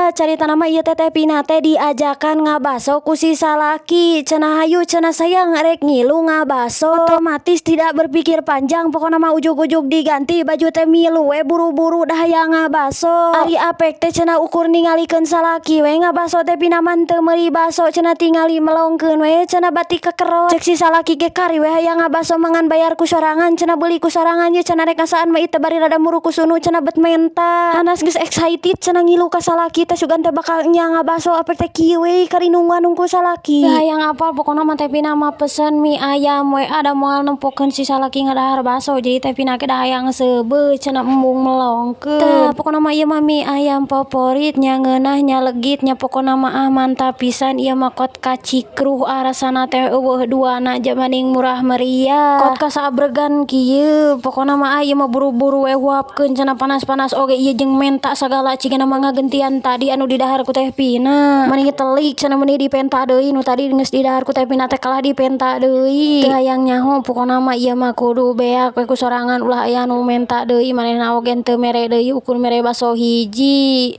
Tah, caritana mah ieu teh Teh Pina teh diajakan ngabaso ku si salaki. Cenah, "Hayu," cenah, "sayang, rek ngilu ngabaso." Otomatis tidak berpikir panjang, pokona mah ujug-ujug diganti baju teh milu we buru-buru, dah hayang ngabaso. Ari apek teh cenah ukur ningalikeun salaki we ngabaso, Teh Pina mah teu meuli baso cenah, tingali melongkeun we cenah bati kekerot. Cek si salaki ge, "Kari we hayang ngabaso mah ngan bayar ku sorangan," cenah, "beuli ku sorangan ye," cenah. "Rek ngasaan mah ieu teh, bari rada muruk ku sunu," cenah, bet menta. Hanas geus excited cenah ngilu ka salaki teh, sugan teh bakal nya ngabaso. Apek teh kieu we karinungan ku salaki. Teu hayang apal, pokona mah Teh Pina mah pesen mie ayam we, ada moal nempokeun si salaki ngadahar baso. Jadi Teh Pina ge da hayang seubeuh cenah, embung melongkeun. Tah, pokona mah ieu mah mie ayam favorit nya, ngeunah nya, legit nya, pokona mah ah mantap pisan ieu mah. Kot kacikruh rasana teh euweuh duana, jamaning murah meriah, kot kasabregan kieu. Pokona mah ah ieu mah buru-buru we huapkeun cenah, panas-panas oge ieu jeung menta sagala, cigana mah ngagentian tadi anu didahar ku Teh Pina. Mani telik cenah, meuni dipenta deui, nu tadi geus didahar ku Teh Pina teh kalah dipenta deui. Teu hayang nyaho, pokona mah ieu mah kudu beak we ku sorangan, ulah aya nu menta deui. Manehna oge teu mere deui, ukur mere baso hiji.